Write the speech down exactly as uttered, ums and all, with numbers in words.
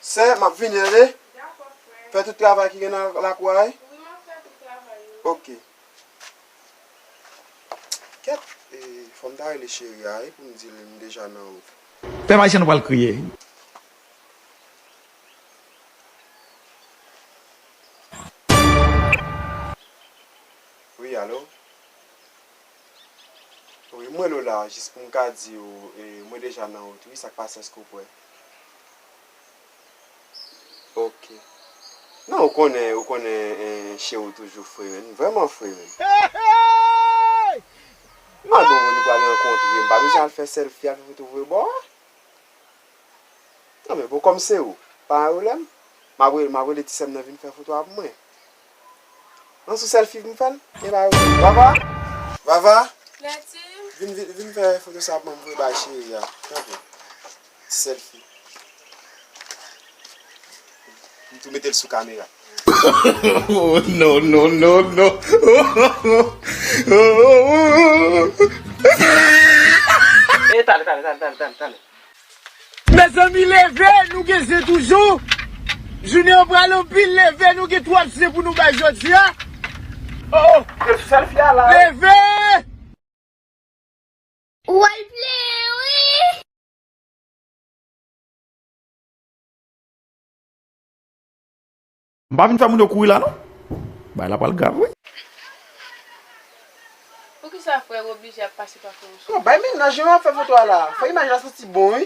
Sè, m ap vini, tande? Dakò, frè. Fè tout travay ki gen nan lakou a, wi. Wi, m ap fè tout travay yo. Oke. Kèt, e, fò m ta rele cheri a, wi, pou m di l m deja nan wout. Pèp ayisyen nou pral kriye. Wi, alo? Wi, m rele w la, jis pou m ka di w, e, mwen deja nan wout, wi, sa k pase, èske w prè? Oke. Non, ou konnen, ou konnen, e, cheri w toujou fre, menn, vrèman fre, menn. M mande w, nou pral rankontre, m pa bezwen al fè sèlfi, al fè foto voye ba w. Non, men bon, kòm se ou, pa gen pwoblèm. M ap rele, m ap rele ti sè m nan vin fè foto a pou mwen. Nan sou sèlfi pou m fè l? Gen pa pwoblèm. Vava? Vava? Lèti? Vin, vin, vin fè foto sa pou mwen, m voye bay cheri a. Tanpri. Ti sèlfi. M tou mete l sou kamera. Oh, no, no, no, no. E, tale, tale, tale, tale, tale, tale. Mezanmi, leve, nou gen zen toujou. Jounen an pral anpil, leve, nou gen twòp zen pou nou bay jodi a. Oh, oh. Leve! Ou al plere wi. M pa vin fè moun yo kouri la non. Bagay la pral grav wi. Poukisa frè w oblije ap pase pa fè yon sou? Yo, bay mennaj yo ap fè foto a la. Fò imaj la santi bon wi.